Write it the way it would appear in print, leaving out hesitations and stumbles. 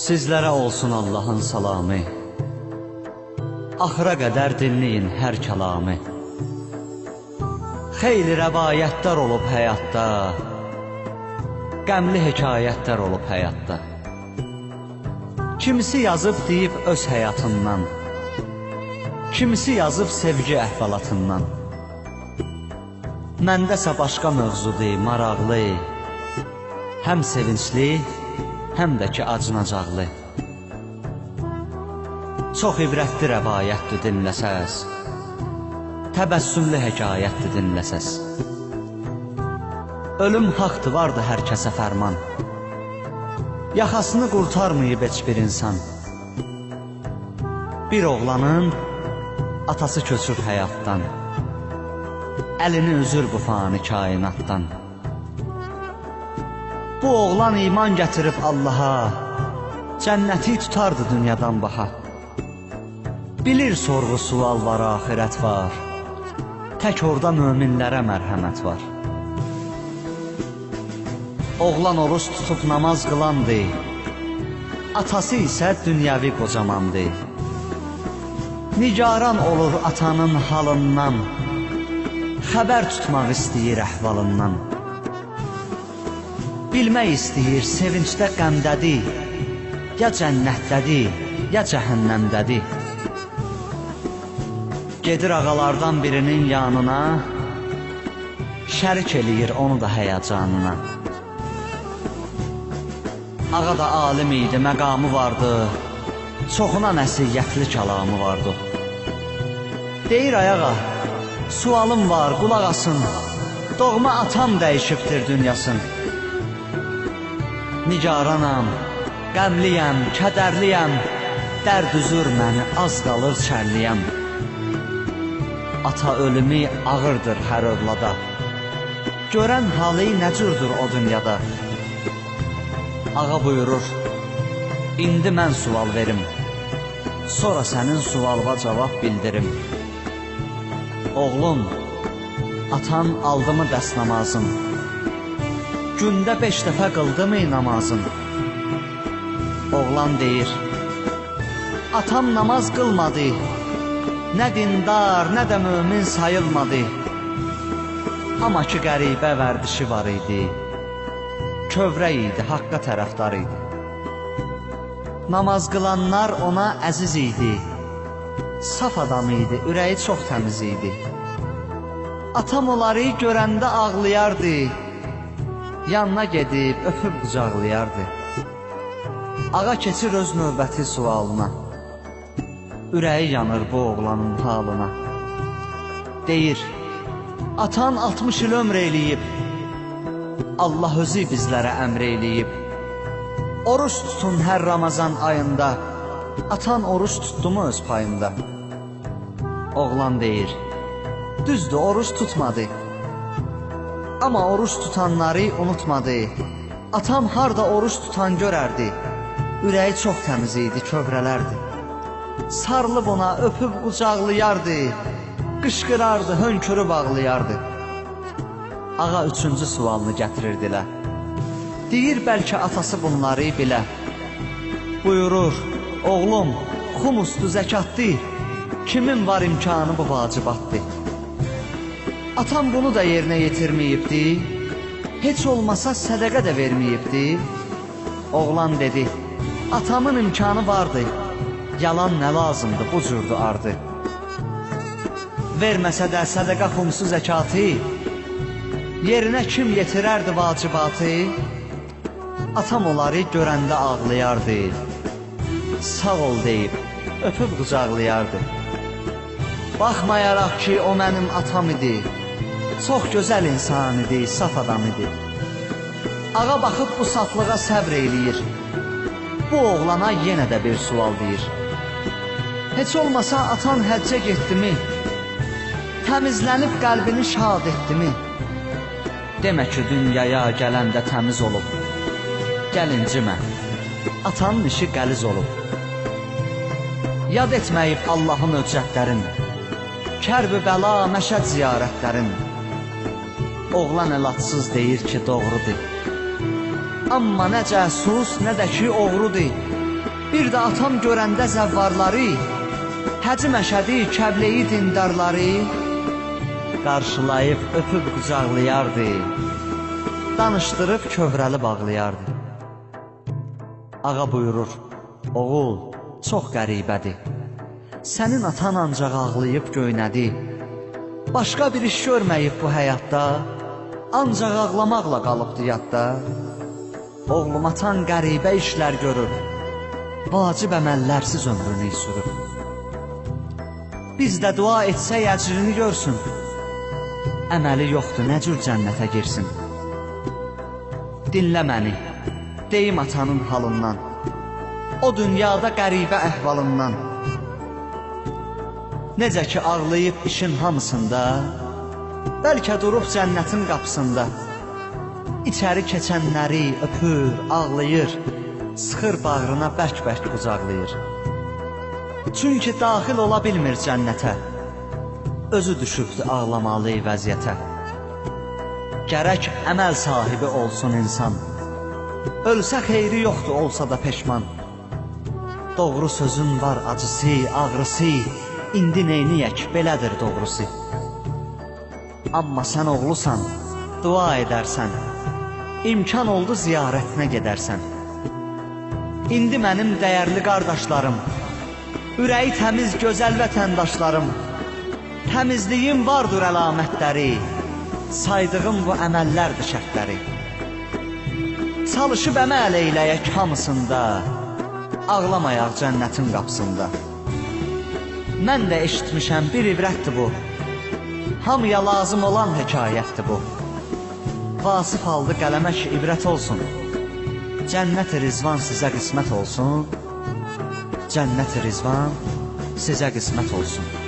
Sizlərə olsun Allahın salamı. Axıra qədər dinləyin hər kəlamı. Xeyli rəvayətlər olub həyatda, qəmli hekayətlər olub həyatda. Kimisi yazıb deyib öz həyatından, kimisi yazıb sevgi əhvalatından. Məndəsə başqa mövzudur, maraqlı, həm sevincli, həm də ki acınacaqlı. Çox ibrətli rəvayətdir dinləsəz, təbəssümlü hekayətdir dinləsəz. Ölüm haqdır, vardır hər kəsə fərman. Yaxasını qurtarmayıb heç bir insan. Bir oğlanın atası köçür həyatdan, əlini üzür bu fani kainatdan. Bu oğlan iman gətirib Allaha, cənnəti tutardı dünyadan baha. Bilir sorğu sual var, axirət var, tək orada möminlərə mərhəmət var. Oğlan oruç tutub namaz qılandı, atası isə dünyəvi qocamandı. Nigaran olur atanın halından, xəbər tutmaq istəyir əhvalından. Bilmək istəyir, sevincdə qəmdədir, ya cənnətdədir, ya cəhənnəmdədir. Gedir ağalardan birinin yanına, şərik eləyir onu da həyəcanına. Ağa da alim idi, məqamı vardı, çoxuna nəsiyyətli kəlamı vardı. Deyir ay ağa, sualım var, qulaq asın, doğma atam dəyişibdir dünyasın. Nigaranam, qəmliyəm, kədərliyəm, dərd üzür məni, az qalır çərliyəm. Ata ölümü ağırdır hər övlada, görən halı nə cürdür o dünyada. Ağa buyurur, indi mən sual verim, sonra sənin sualına cavab bildirim. Oğlum, atan aldı mı dəst namazın? Gündə 5 dəfə qıldı mı namazın? Oğlan deyir, atam namaz qılmadı, nə dindar, nə də mömin sayılmadı. Amma ki qəribə vərdişi var idi, kövrək idi, haqqa tərəfdar idi. Namaz qılanlar ona əziz idi, saf adam idi, ürəyi çox təmiz idi. Atam onları görəndə ağlayardı, yanına gedib öpüb qucaqlayardı. Ağa keçir öz növbəti sualına, ürəyi yanır bu oğlanın halına. Deyir, atan 60 il ömr eləyib, Allah özü bizlərə əmr eləyib. Oruç tutun hər Ramazan ayında, atan oruç tutdu mu öz payında? Oğlan deyir, düzdür oruç tutmadı, amma oruç tutanları unutmadı. Atam harda oruç tutan görərdi, ürəyi çox təmiz idi, kövrələrdi. Sarılıb ona öpüb qucaqlayardı, qışqırardı, hönkürüb ağlayardı. Ağa üçüncü sualını gətirir dilə. Deyir bəlkə atası bunları bilə. Buyurur, oğlum, xumusdur, zəkatdır, kimin var imkanı bu vacibatdır. Atam bunu da yerinə yetirməyibdi, heç olmasa sədəqə də verməyibdi. Oğlan dedi, atamın imkanı vardı, yalan nə lazımdır, bu cürdü ardı. Verməsə də sədəqə xumsu zəkatı, yerinə kim yetirərdi vacibatı? Atam onları görəndə ağlayardı, sağ ol deyib, öpüb qucaqlayardı. Baxmayaraq ki, o mənim atam idi, çox gözəl insan idi, saf adam idi. Ağa baxıb bu saflığa səbr eləyir, bu oğlana yenə də bir sual deyir. Heç olmasa atan həccə getdimi, təmizlənib qəlbini şad etdimi? Demə ki, dünyaya gələndə təmiz olub, gəl incimə, atanın işi qəliz olub. Yad etməyib Allahın höccətlərin, kərb-ü bəla, məşəd ziyarətlərin. Oğlan elatsız deyir ki, doğrudur, amma nə cəsus, nə də ki, oğrudur. Bir də atam görəndə zəvvarları, Həcci Məşədi, Kəbleyi dindarları qarşılayıb öpüb qucaqlayardı, danışdırıb kövrəlib ağlayardı. Ağa buyurur, oğul, çox qəribədir. Sənin atan ancaq ağlayıb göynədi. Başqa bir iş görməyib bu həyatda, ancaq ağlamaqla qalıbdı yadda. Oğlum, atan qəribə işlər görüb, vacib əməllərsiz ömrünü sürüb. Biz də dua etsək əcrini görsün, əməli yoxdur, nə cür cənnətə girsin. Dinlə məni, deyim atanın halından, o dünyada qəribə əhvalından. Necə ki ağlayıb işin hamısında, bəlkə durub cənnətin qapısında. İçəri keçənləri öpür, ağlayır, sıxır bağrına bərk-bərk qucaqlayır. Çünki daxil ola bilmir cənnətə, özü düşübdür ağlamalı vəziyyətə. Gərək əməl sahibi olsun insan, ölsə xeyri yoxdur olsa da peşman. Doğru sözün var acısı, ağrısı, indi neyniyək, belədir doğrusu. Amma sən oğlusan, dua edərsən, imkan oldu ziyarətinə gedərsən. İndi mənim dəyərli qardaşlarım, ürəyi təmiz gözəl vətəndaşlarım, təmizliyin vardır əlamətləri, saydığım bu əməllərdir şərtləri. Çalışıb əməl eyləyək hamısında, ağlamayaq cənnətin qapısında. Mən də eşitmişəm, bir ibrətdir bu, hamıya lazım olan hekayətdir bu. Vasif aldı qələmə ki, ibrət olsun, cənnət-i rizvan sizə qismət olsun, cənnət-i rizvan sizə qismət olsun.